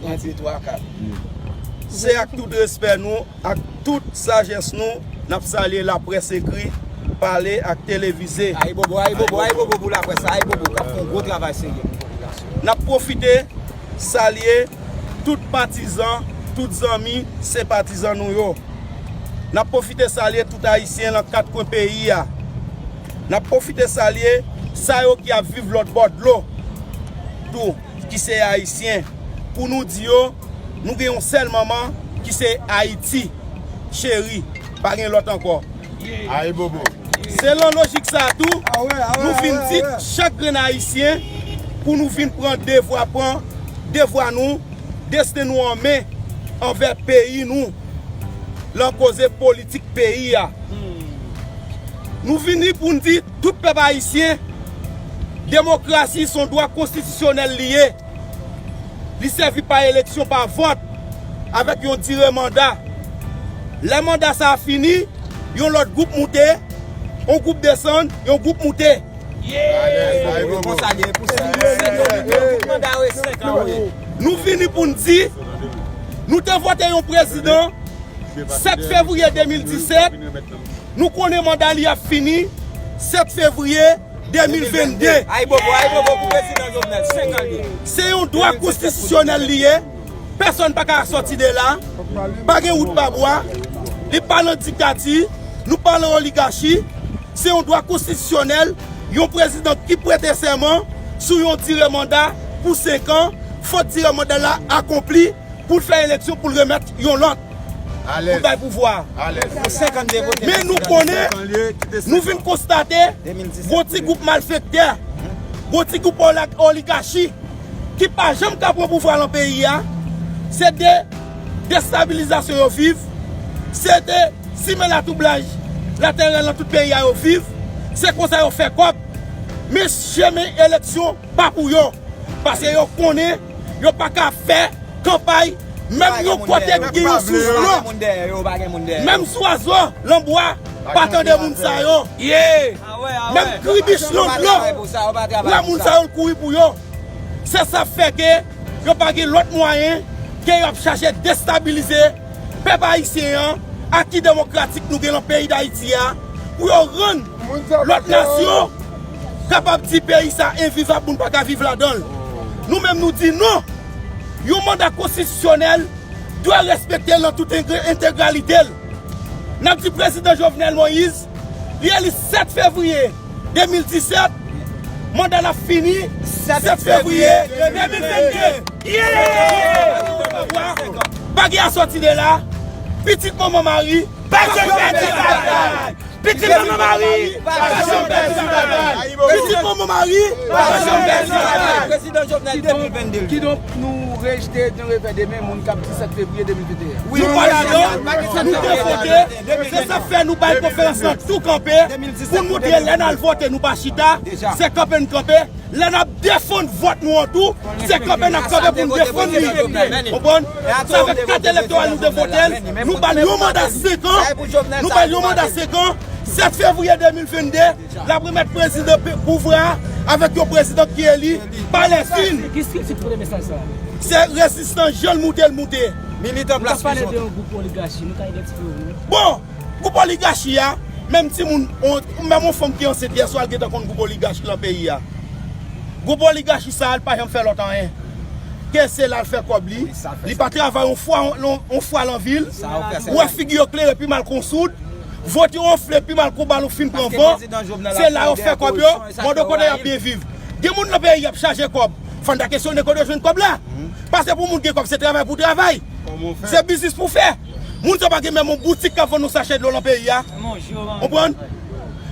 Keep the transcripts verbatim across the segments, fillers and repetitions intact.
Yon, de, twa, kat. Se ak tout respè nou, ak tout sajès nou, n ap salye laprès ekri, pale ak televize. Ayibobo, ayibobo, ayibobo pou laprès la, ayibobo k ap fè yon gwo travay serye pou popilasyon. N ap pwofite salye tout patizan, tout zanmi, senpatizan nou yo. N ap pwofite salye tout Ayisyen nan kat kwen peyi a. N ap pwofite salye sa yo ki ap viv lòt bò dlo tou, ki se Ayisyen, pou nou di yo, nou gen yon sèl manman, ki se Ayiti cheri, pa gen lòt ankò. Ayibobo. Se lan lojik sa a tou, nou vin di chak grenn Ayisyen pou nou vin pran devwa, pran devwa nou, desten nou an men anvè peyi nou, lan koze politik peyi a. Nou vini pou n di tout pèp ayisyen, demokrasi se yon dwa konstitisyonèl li ye. Li sèvi pa eleksyon, pa vòt, avèk yon dire manda. Lè manda sa a fini, yon lòt gwoup moute, yon gwoup desann, yon gwoup moute. Konsa li ye pou senk an. Manda yo e senk an, wi. Nou vini pou n di, nou te vote yon prezidan sèt fevriye de mil disèt, nou konnen manda li ap fini sèt fevriye de mil vennde. Ayibobo, ayibobo pou prezidan Jovenel, senk an li ye. Se yon dwa konstitisyonèl li ye. Pèsonn pa ka sòti de la. Pa gen wout pa bwa. Li pa nan diktati. Nou pa nan oligachi. Se yon dwa konstitisyonèl. Yon prezidan ki prete sèman sou yon dire manda pou senk an, fòk dire manda la akonpli pou l fè eleksyon, pou l remèt yon lòt, pou l bay pouvwa. Men nou konnen, nou vin konstate, gon ti gwoup malfektè, gon ti gwoup ola-, oligachi ki pa janm ka pran pouvwa lan peyi a, se de destabilizasyon yo viv, se de simen latwoublaj laterè lan tout peyi a yo viv, se konsa yo fè kòb. Men chemen eleksyon pa pou yo, paske yo konnen yo pa ka fè kanpay, menm yon kote ki gen yon sous dlo, menm zwazo lan bwa pa tande moun sa yo. Menm kribich lan dlo, wè moun sa yo l kouri pou yo. Se sa k fè ke yo pa gen lòt mwayen ke y ap chache destabilize pèp ayisyen an, aki demokratik nou gen lan peyi Dayiti a, pou yo rann lòt nasyon kapab di peyi sa envivab, moun pa ka viv ladan l. Nou menm nou di non. Yon manda konstitisyonèl dwe respekte l nan tout entegralite l. N ap di prezidan Jovenel Moïse, li eli sèt fevriye de mil disèt, manda l ap fini sèt fevriye de mil vennde. Pa gen asòti de la. Pitit manman Mari pa janm pèdi batay. Pitit manman Mari pa janm pèdi batay. Pitit manman Mari pa janm pèdi batay. Prezidan Jovenel de mil vennde. Kidonk, nou rejte nan revè de men moun k ap di sèt fevriye de mil venteyen. Nou pa ladan, nou te vote. Se sa k fè nou bay konferans lan tou kanpe, pou n montre lè n al vote nou pa chita, se kanpe n kanpe. Lè n ap defann vòt nou an tou, se kanpe n ap kanpe pou n defann li. Konprann? Sa fè kat elektoral nou te vote l, nou ba l yon manda senk an, nou ba l yon manda senk an, sèt fevriye de mil vennde, l ap remèt prezidan pouvwa a avèk yon prezidan ki eli pa lèzin. Ki strikti ki pote mesaj sa a? Se rezistans jan l moute l moute. Militan plas Pizon. Nou ka pale de yon gwoup oligachi, nou ka idantifye yo, wi. Bon, gwoup oligachi a, menm timoun, menm yon fanm ki ansent yè swa, l gentan konn gwoup oligachi lan peyi a. Gwoup oligachi sa a, l pa janm fè lòt anyen ke se la l fè kòb li. Li pa travay yon fwa, yon, yon fwa lan vi l. Ou wè figi yo klere pi mal kon soud. Vant yo anfle pi mal kon bal ou fin pran van. Se la yo fè kòb yo. Mande kote y ap byen viv. Gen moun lan peyi y ap chaje kòb. Fò n ta kesyone kote yo jwenn kòb la. Paske pou moun gen kòb, se travay pou travay. Se biznis pou fè. Moun sa pa gen menm yon boutik k ap vann yon sachè dlo lan peyi a. Konprann?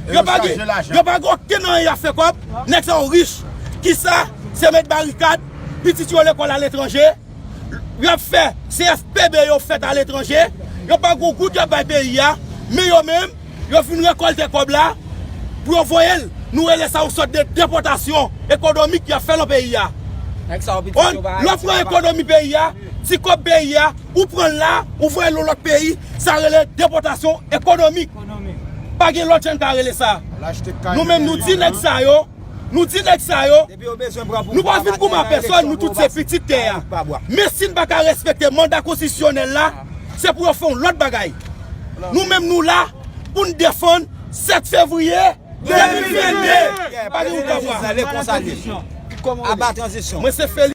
Yo pa gen, yo pa gen okenn anyen y ap fè kòb. Nèg sa yo rich. Kisa? Se met barikad. Pitit yo lekòl aletranje. Y ap fè C F P B yo fèt aletranje. Yo pa gen yon goud y ap bay peyi a. Men yo menm, yo vin rekòlte kòb la pou yo voye l. Nou rele sa yon sòt de depòtasyon ekonomik y ap fè lan peyi a. Lè w pran ekonomi peyi a, ti kòb peyi a, ou pran l la, ou voye l yon lòt peyi, sa rele depòtasyon ekonomik. Pa gen lòt jan n ka rele sa. Nou menm nou di nèg sa yo, Nou di nèg sa yo, nou pa vin goumen a pèsòn, nou tout se pitit tè a. Men si n pa ka respekte manda konstitisyonèl la, se pou yo fè yon lòt bagay. Nou menm nou la pou n defann sèt fevriye de mil vennde. Pa gen wout pa vwa. Aba tranzisyon. Mwen se Felix.